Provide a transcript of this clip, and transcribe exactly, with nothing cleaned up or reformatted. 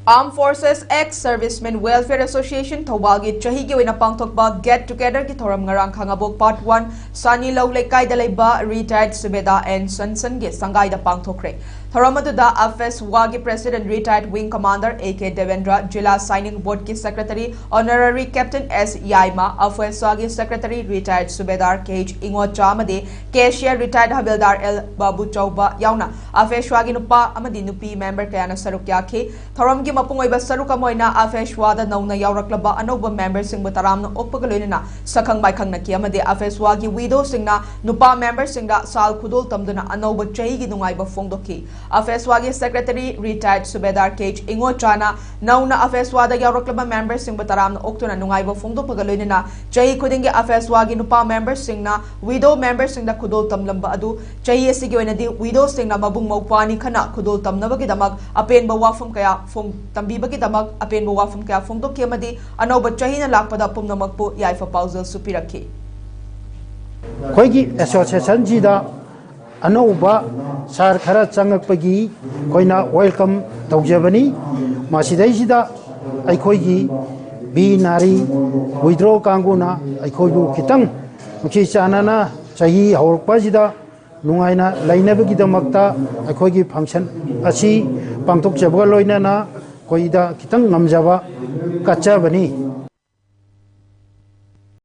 Armed Forces Ex Servicemen Welfare Association ꯊꯧꯕꯥꯜꯒꯤ ꯆꯍꯤꯒꯤ ꯑꯣꯏꯅ ꯄꯥꯡꯊꯣꯛꯄ Get Togetherꯒꯤ ꯊꯧꯔꯝ ꯉꯔꯥꯡ ꯈꯥꯉꯕꯣꯛ Part One ꯁꯥꯅꯤꯂꯧ ꯂꯩꯀꯥꯏꯗ ꯂꯩꯕ Retired Subedar N Sansonꯒꯤ ꯁꯪꯒꯥꯏꯗ ꯄꯥꯡꯊꯣꯛꯈ꯭ꯔꯦ꯫ ꯊꯧꯔꯝ ꯑꯗꯨꯗ ꯑꯐꯦꯁ꯭ꯋꯥꯒꯤ President Retired Wing Commander A K Devendra, zila Signing Boardꯀꯤ Secretary Honorary Captain S Yaima, ꯑꯐꯦꯁ꯭ꯋꯥꯒꯤ Secretary Retired Subedar K H ꯏꯉꯣꯆꯥ ꯑꯃꯗꯤ Cashier Retired Havildar L ꯕꯥꯕꯨ ꯆꯧꯕ ꯌꯥꯎꯅ ꯑꯐꯦꯁ꯭ꯋꯥꯒꯤ ꯅꯨꯄꯥ ꯑꯃꯗꯤ ꯅꯨꯄꯤ member ꯀꯌꯥꯅ ꯁꯔꯨꯛ ꯌꯥꯈꯤ꯫ ꯊꯧꯔꯝꯒꯤ ꯃꯄꯨꯡ ꯑꯣꯏꯕ ꯁꯔꯨꯛ ꯑꯃ ꯑꯣꯏꯅ ꯑꯐꯦꯁ꯭ꯋꯥꯗ ꯅꯧꯅ ꯌꯥꯎꯔꯛꯂꯕ ꯑꯅꯧꯕ memberꯁꯤꯡꯕꯨ ꯇꯔꯥꯝꯅ ꯑꯣꯛꯄꯒ ꯂꯣꯏꯅꯅ ꯁꯛꯈꯪ ꯃꯥꯏꯈꯪꯅꯈꯤ ꯑꯃꯗꯤ ꯑꯐꯦꯁ꯭ꯋꯥꯒꯤ widowꯁꯤꯡꯅ ꯅꯨꯄꯥ memberꯁꯤꯡꯗ ꯁꯥꯜ ꯈꯨꯗꯣꯜ ꯇꯝꯗꯨꯅ ꯑꯅꯧꯕ ꯆꯍꯤꯒꯤ ꯅꯨꯡꯉꯥꯏꯕ ꯐꯣꯡꯗꯣꯛꯈꯤ꯫ ꯑꯐꯦꯁ꯭ꯋꯥꯒꯤ Secretary Retired Subedar K H ꯏꯉꯣꯆꯥꯅ ꯅꯧꯅ ꯑꯐꯦꯁ꯭ꯋꯥꯗ ꯌꯥꯎꯔꯛꯂꯕ memberꯁꯤꯡꯕꯨ ꯇꯔꯥꯝꯅ ꯑꯣꯛꯇꯨꯅ ꯅꯨꯡꯉꯥꯏꯕ ꯐꯣꯡꯗꯣꯛꯄꯒ ꯂꯣꯏꯅꯅ ꯆꯍꯤ ꯈꯨꯗꯤꯡꯒꯤ ꯑꯐꯦꯁ꯭ꯋꯥꯒꯤ ꯅꯨꯄꯥ memberꯁꯤꯡꯅ widow memberꯁꯤꯡꯗ ꯈꯨꯗꯣꯜ ꯇꯝꯂꯝꯕ ꯑꯗꯨ ꯆꯍꯤ ꯑꯁꯤꯒꯤ ꯑꯣꯏꯅꯗꯤ widowꯁꯤꯡꯅ ꯃꯕꯨꯡ ꯃꯧꯄ꯭ꯋꯥꯅꯤ ꯈꯟꯅ ꯈꯨꯗꯣꯜ ꯇꯝꯅꯕꯒꯤꯗꯃꯛ ꯑꯄꯦꯟꯕ ꯋꯥꯐꯝ ꯀꯌꯥ ꯐꯣꯡ-, ꯇꯝꯕꯤꯕꯒꯤꯗꯃꯛ ꯑꯄꯦꯟꯕ ꯋꯥꯐꯝ ꯀꯌꯥ ꯐꯣꯡꯗꯣꯛꯈꯤ ꯑꯃꯗꯤ ꯑꯅꯧꯕ ꯆꯍꯤꯅ ꯂꯥꯛꯄꯗ ꯄꯨꯝꯅꯃꯛꯄꯨ ꯌꯥꯏꯐ ꯄꯥꯎꯖꯦꯜꯁꯨ ꯄꯤꯔꯛꯈꯤ꯫ ꯑꯩꯈꯣꯏꯒꯤ associationꯁꯤꯗ ꯑꯅꯧꯕ ꯁꯥꯔ ꯈꯔ ꯆꯪꯉꯛꯄꯒꯤ ꯑꯩꯈꯣꯏꯅ welcome ꯇꯧꯖꯕꯅꯤ꯫ ꯃꯁꯤꯗꯩꯁꯤꯗ ꯑꯩꯈꯣꯏꯒꯤ ꯕꯤ ꯅꯥꯔꯤ widow ꯀꯥꯡꯕꯨꯅ ꯑꯩꯈꯣꯏꯕꯨ ꯈꯤꯇꯪ ꯅꯨꯡꯁꯤ ꯆꯥꯟꯅꯅ ꯆꯍꯤ ꯍꯧꯔꯛꯄꯁꯤꯗ ꯅꯨꯡꯉꯥꯏꯅ ꯂꯩꯅꯕꯒꯤꯗꯃꯛꯇ ꯑꯩꯈꯣꯏꯒꯤ function ꯑꯁꯤ ꯄꯥꯡꯊꯣꯛꯆꯕꯒ ꯂꯣꯏꯅꯅ ꯑꯩꯈꯣꯏꯗ ꯈꯤꯇꯪ ꯉꯝꯖꯕ ꯀꯠꯆꯕꯅꯤ꯫